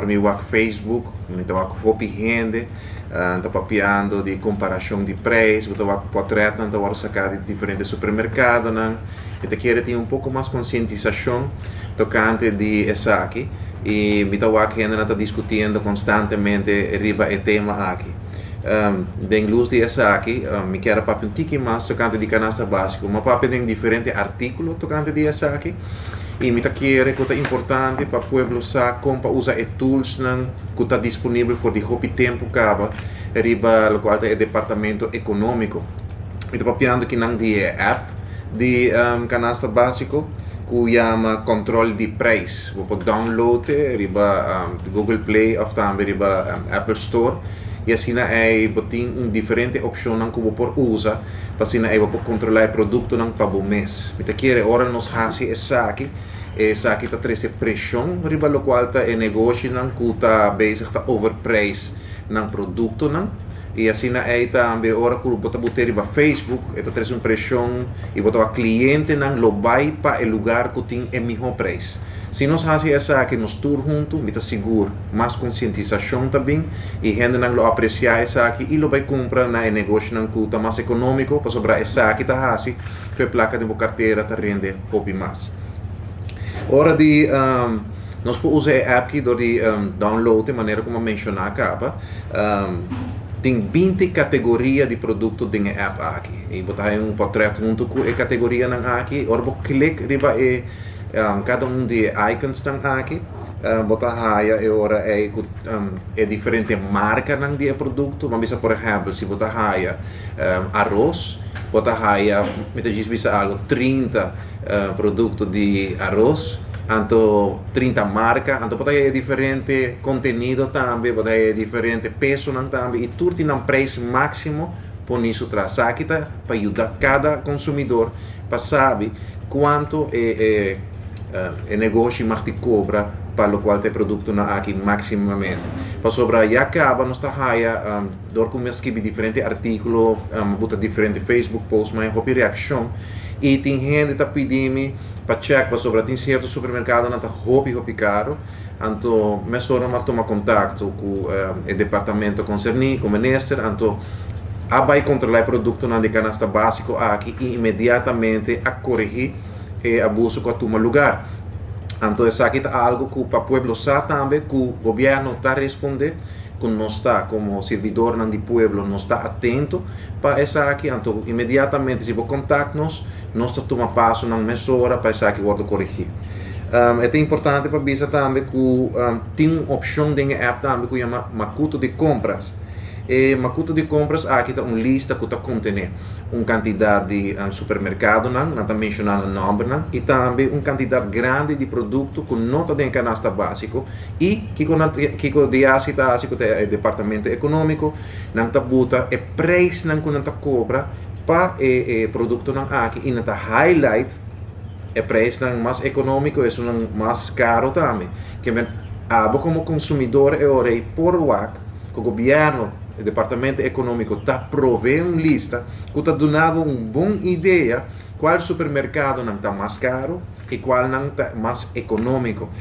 Ora mi wak Facebook, mi ta wak hopi hende ta papiando di komparashon di preis, bo ta wak portretnan ta wòrdu saká di diferente supermerkadonan. Mi ta kere tin un poko mas konsientisashon tokante di esaki i mi ta wak hendenan ta diskutiendo konstantemente riba e tema aki. Den lus di esaki mi kier a papia un tiki mas tokante di kanasta básiko. Mi a papia den diferente artíkulo tokante di esaki i mi ta kere ku ta importante pa pueblo sa kon pa usa e toolsnan ku ta disponibel for di hopi tempu kaba riba lokual ta e departamento ekonómiko. Mi ta papiando kinan di e app di kanasta básiko ku yama Kòntròl di Preis. Bo por download e riba Google Play òf tambe riba Apple Store i asina ei bo tin un diferente opshonnan ku bo por usa pa asina ei bo por kontrolá e produktonan pa bo mes. Mi ta kere ora nos hasi esaki, esaki ta trese preshon riba lokual ta e negoshinan ku ta bezig ta overprijs nan produktonan i asina ei tambe ora ku bo ta bot'é riba Facebook e ta trese un preshon i bo ta wak klientenan lo bai pa e lugar ku tin e mihó preis. Si nos hasi esaki nos tur huntu, mi ta sigur mas konsientisashon ta bin i hendenan lo apresiá esaki i lo bai kumpra na e negoshonan ku ta mas ekonómiko pasobra esaki ta hasi ku e plaka den bo kartera ta rende hopi mas. Ora di nos por usa e app ki dor di download e manera ku mi a menshoná kaba. Tin 20 kategoria di produkto den e app aki i bo ta haña un pòtrèt huntu ku e kategorianan aki. Ora bo klik riba e kada un di e iconsnan aki, bo ta haya e ora ei ku e diferente markanan di e produkto. Ban bisa por ehèmpel, si bo ta haya aros, bo ta haya, mi ta djis bisa algu, 30 produkto di aros, anto 30 marka, anto bo ta haya diferente kontenido tambe, bo ta haya diferente pesonan tambe i tur tin nan preis máksimo poni su tras. Esaki ta pa yuda kada konsumidor pa sabi kuantu e negoshi mag di kobra pa lokual ta e produktonan aki maksimamente. Pasobra ya kaba nos ta haya dor ku mi a skibi diferente artíkulo, mi a buta diferente Facebook post, mi a haya hopi reakshon i tin hende ta pidi mi pa chèk pasobra tin sierto supermerkadonan ta hopi hopi karu. Anto mesora mi a tuma kontakto ku e departamento konserní, ku minister, anto a bai kontrolá e produktonan di kanasta básiko aki i inmediatamente a korigí e abuso ku a tuma lugar. Anto esaki ta algu ku pa pueblo sa tambe ku gobièrnu ta respondé, ku nos ta komo sirbidornan di pueblo nos ta atento pa esaki, anto inmediatamente si bo kontakt nos, nos ta tuma pasonan mesora pa esaki wòrdu korigí. E ta importante pa bisa tambe ku tin un opshon den e app tambe ku yama Makuto di Kompras. E makuto di kompras aki ta un lista ku ta kontené un kantidat di supermerkadonan, nan ta menshoná nan nòmbernan, i tambe un kantidat grandi di produkto ku no ta den e kanasta básiko. I kiko nan kiko DIASI ta hasi ku ta e departamento ekonómiko? Nan ta buta e preisnan ku nan ta kobra pa e produktonan aki i nan ta highlight e preisnan mas ekonómiko i esunnan mas karo tambe. Ke men abo komo konsumidor e ora ei por wak ku gobièrnu, e departamento ekonómiko ta proveé un lista ku ta duna bo un bon idea kual supermerkadonan ta mas karu i kualnan ta mas ekonómiko.